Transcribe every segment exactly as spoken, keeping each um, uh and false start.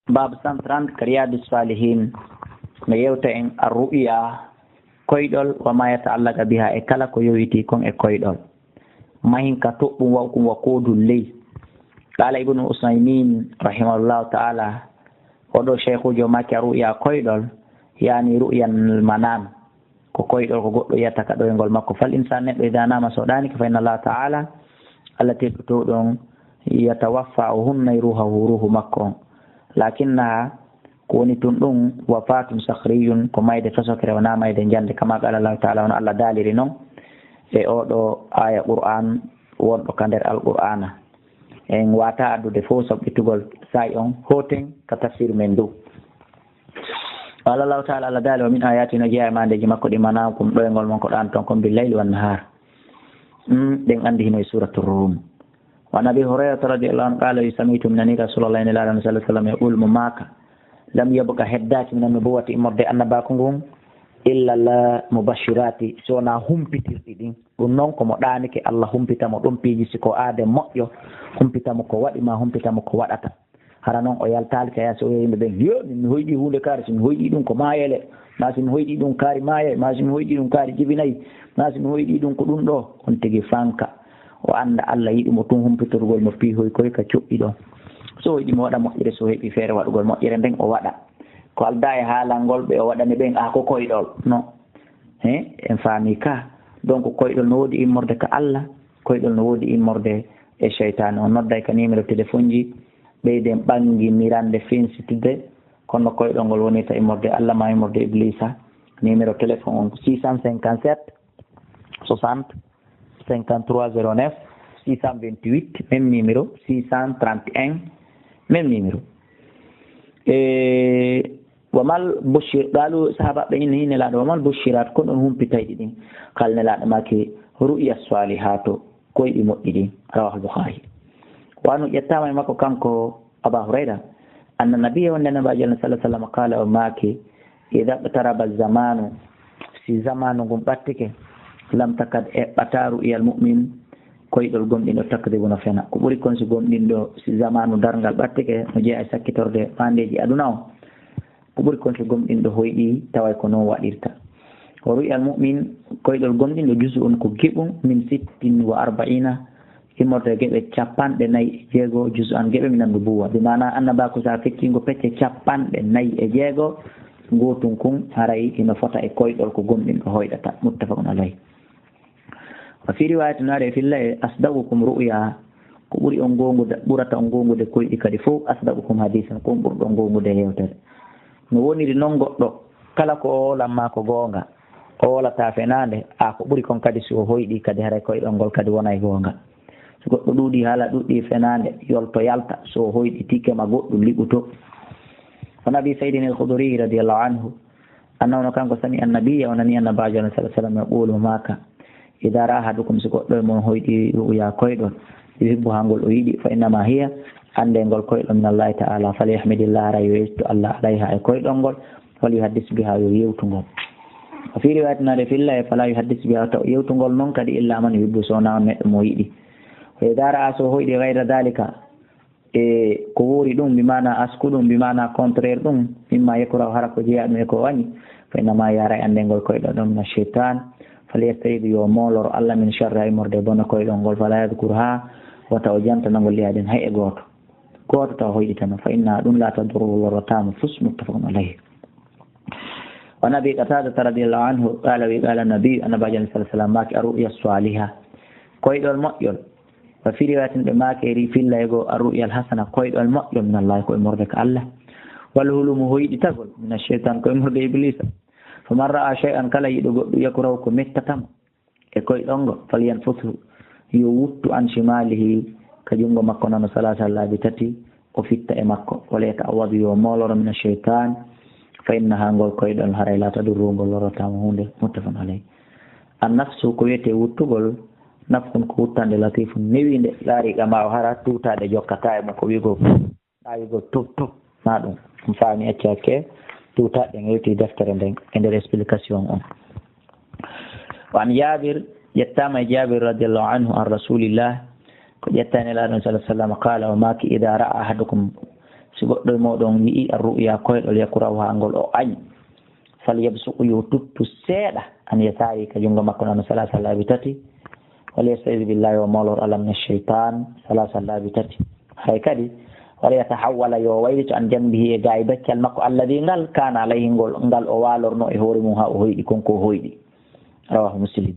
Baabu cent trente ka Riyadu Salihin, no yewta en arru'ya, koyɗol, wa ma yata'allaqa biha, e kala ko yowitii kon e koyɗol. Mahin ka toɓɓum wa kun wa koodul ley. Qala Ibnu Usaymin rahimahullahu ta'ala, oɗo sheikhujo maaki arru'ya koyɗol, yani ru'yan manam. Ko koyɗol ko goɗɗo yiyata ka ɗoyngol makko. Fal insan, neɗɗo, ida nama, so ɗaanike, fa inna Allah ta'ala, Allah teddotoo ɗon, yatawaffa, o hunnay ruhahu, ruhu makko on. Lakinnaha, ko woni tun ɗum, wafatun sakhriyun, ko mayde tosokere, wonaa mayde njande, kama qala Allah ta'ala, hono Allah daaliri non e oɗo aya Qur'an wonɗo ka nder Al-Qur'ana. En wata addude fof sabu ƴettugol saa'i on, hoten ka tafsir men ndu. Qala Allahu ta'ala, Allah daali, wa min ayati, no jeyaa e mandeji makko ɗi, manamukum, ɗoyngol mon ko ɗaanoton kon, bil layli wan nahar. Mm, ɗen andi hino e Suratu Rum. Wa an Abi Hurayrata radiyallahu anhu qala, wi, sami'tu, mi nani Rasulallahi, Nelaaɗo sallallahu alaihi wasallam, yaqul, mo maaka, lam yabqa, heddaaki, min an-nubuwwati, immorde annabaaku ngun, illa la mubashirati, si wonaa humpitirɗi ɗin. Ɗum non ko mo ɗaanike, Allah humpita mo ɗum piiji, si ko aade moƴƴo, humpita mo ko waɗi, ma humpita mo ko waɗata. Hara non o yaltaali ka yaasi, o wi'a yimɓe ɓen, yo, min mi hoyɗi huunde kaari, si mi hoyɗi ɗum ko maayele, ma si mi hoyɗi ɗum kaari maaye, ma si mi hoyɗi ɗum kaari jibinayi, ma si mi hoyɗi ɗum ko ɗum ɗo, on tigi fanka. O annda Allah yiɗi mo tun humpitorgol mo piihoy koy ka coɓɗi ɗon. So o yiɗi mo waɗa moƴƴere, so o heɓi feere waɗugol moƴƴere nden, o waɗa. Ko aldaa e haalangol ɓe o waɗani ɓen, a ko koyɗol. No. He, en faami ka. Donc, koyɗol no woodi immorde ka Allah, koyɗol no woodi immorde e seytaane. On nodday ka numéro téléphone ji, ɓeyden ɓannginirande finsitde, kono koyɗol ngol wonirta immorde Allah ma immorde Iblisa. Numéro téléphone on, six cent cinquante-sept soixante cinquante-trois zéro neuf, six cent vingt-huit, même numéro, six cent trente et un, même numéro. E, wa mal bushir, qaalu, sahaabaɓe ɓen inni Nelaaɗo, wa mal bushirat, ko ɗum humpitayɗi ɗin? Qala, Nelaaɗo maaki, ru'ya salihatu, koyɗi moƴƴi ɗin. Rawahul Bukhari. Wa anu, ƴettaama e makko kanko Aba Hurayra, anna nabiyya, wonde Nabaajo Allah sallallahu alaihi wasallam, qala, o maaki, idha iqtaraba zamanu, si zamanu ngun ɓattike, lam takad, eɓɓata, ru'yal mu'min, koyɗol gomɗinɗo, takdibu, no fena. Ko ɓuri kon si gomɗinɗo, si zamanu darngal ɓattike, no jeyaa e sakkitorde faandeeji aduna o. Ko ɓuri kon si gomɗinɗo hoyɗi, taway ko non waɗirta. O ru'yal mu'min, koyɗol gomɗinɗo, juz'un, ko geɓum, min sittin wa arba'ina, immorde geɓe capanɗe nayi e jeego, juz'an, geɓe, minan nubuwa. Bi maana annabaaku, sa fecci ngo pecce capanɗe nayi e jeego, gootun kun haray hino fota e koyɗol ko gomɗinɗo hoyɗata. Muttafaqun alayh. Wa fi riwayatin, no ari e filla e, asdaqukum ru'ya, ko ɓuri on goongude, ɓurata on goongude koyɗi kadi fof, asdaqukum hadisan, ko on ɓurɗo on goongude yewtere. No woniri non goɗɗo, kala ko o hoolan ma ko goonga, o hoolata fenaande, a ko ɓuri kon kadi si o hoyɗi kadi haray koyɗol ngol kadi wonay goonga. So goɗɗo ɗuuɗi haala ɗuuɗi fenaande, yolto yalta, so o hoyɗi tike ma goɗɗum liɓuto. Wa an Abi Sayyidin al-Khudri radiyallahu anhu, annahu, no kanko, sami annabiyya, o nani annabaajo Allah sallallahu alaihi wasallam, yaqulu, maaka, idha ra'a ahadukum, si goɗɗo e mon hoyɗi ru'ya koyɗol, yuhibbu, ha ngol o yiɗi, fa innama hiya, annde ngol koyɗol min Allahi ta'ala, falyahmidillah, hara yo yettu Allah alayha e koyɗol ngol, wal yuhaddis biha, yo yewtu ngol. Wa fi riwayatin, no ari e filla e, fala yuhaddis biha, taw yewtu ngol non kadi illa man yuhibbu, so wonaa on neɗɗo mo yiɗi. Wa idha ra'a, so hoyɗi, ghayra dhalika, e ko woori ɗum, bi maana asku ɗum, bi maana contraire ɗum, mimma yakrahu, hara ko jeyaa ɗum e ko o añi, fa innama, yo haray annde ngol koyɗol ɗon mina shaytan, falyasta'id, yo mooloro Allah, min sharriha, immorde bone koyɗol ngol, fala yadhkurha, wata o jantana ngol li ahadin, hay e gooto. Gooto taw hoyɗitano, fa innaha, ɗum, la tadurruhu, lorrataa mo fus, muttafaqun alayh. Wa an Abi Qatadata radiyallahu anhu, qala, wi, qala Nabi, annabaajo Allah sallallahu alaihi wasallam maaki, arru'ya saliha, koyɗol moƴƴol. Wa fi riwayatin, ɓe maaki e ri filla e goo, arru'ya alhasana, koyɗol moƴƴol, min Allah, ko immorde ka Allah. Wal hulumu, hoyɗitagol, mina shaytan, ko immorde Iblisa. Faman ra'a shay'an, kala yiɗo goɗɗum, yakrahu, ko mettata mo e koyɗol ngol, falyanfushu, yo wuttu, an shimalihi, ka junngo makko nano, salasa laabi tati, o fitta e makko, wala yata'awwadu, yo mooloro, mina shaytan, fa innaha, ngol koyɗol, haray, la tadurruhu, ngol lorrataa mo huunde, muttafaqun alayh. An nafsu, ko wiyetee wuttugol, nafkhun, ko wuttande, latifun, newiinde, laarii qa ma o, hara tuutaade jokkataa e makko, wi'ugol, ɗaawigol tub tub, na ɗum, ɗum faami, acca hakke, tuutaade, en yewti deftere nden e nder explication on. Wa an Jabir, ƴettaama e Jabir radiyallahu anhu, an Rasulillah, ko ƴetta e Nelaaɗo sallallahu alaihi wasallam, qala, o maaki, idha ra'a ahadukum, Si goɗɗo e mooɗon yi'i ar-ru'ya koyɗol, yakrahuha, ngol o añi, falyabsuq, yo tuttu seeɗa, an yasaarihi, ka junngo makko nano, salaasa, laabi tati, walyastaiz billahi, o moolor Allah mina shaytan, salaasa, laabi tati. Hay kadi, walyatahawwala, yo waylito, an janbihi, e gaay beccal makko, alladhi, ngal, kana alayhi, ngol, ngal o waalorno e hoore mum haa o hoyɗi, kon ko o hoyɗi. Rawahu Muslim.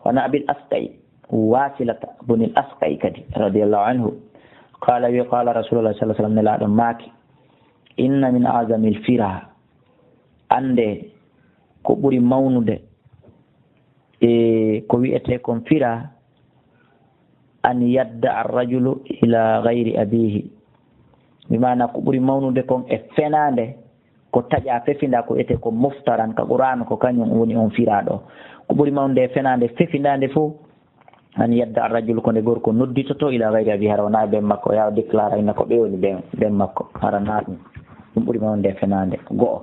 Wa an Abil Asqai, Wasilata bunil Asqai kadi, radiyallahu anhu, qala, wi, qala Rasulullah sallallahu alaihi wasallam, Nelaaɗo maaki, inna min a'zamil fira, annde ko ɓuri mawnude e ko wi'etee kon fira, an yadda ar-rajulu ila ghayri abihi. Bi maana ko ɓuri mawnude kon e fenaande, ko taƴa fefinda, ko wi'etee ko muftaran ka Qur'an, ko kañum woni on firaaɗo. Ko ɓuri mawnude e fenaande fefindaande fof, an yadda ar-rajulu, ko nde gorko nodditoto, ila ghayri abihi, hara wonaa ben makko, yaa o déclara inna ko ɓe woni ben, ben makko, hara naa ɗum. Ɗum ɓuri mawnude e fenaande, ko go'o.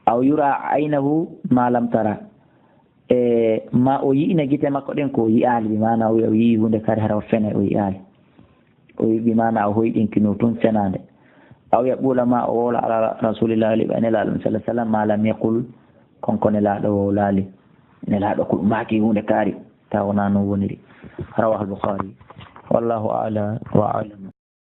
Aw yura aynahu ma lam tara, e ma o yi'ina gite makko ɗen ko o yi'aali, bi maana o wi'a o yi'i huunde kaari, hara o fenay, o yi'aali. O yi'i, bi maana o hoyɗinkino tun fenaande. Aw yaqula, ma o wowla ala Rasulillahi, liɓa Nelaaɗo sallallahu alaihi wasallam, ma lam yaqul, kon ko Nelaaɗo wowlaali. Nelaaɗo ko maaki huunde kaari, tawa wonaa non woniri. Rawahu al-Bukhari. Wallahu a'la wa a'lam.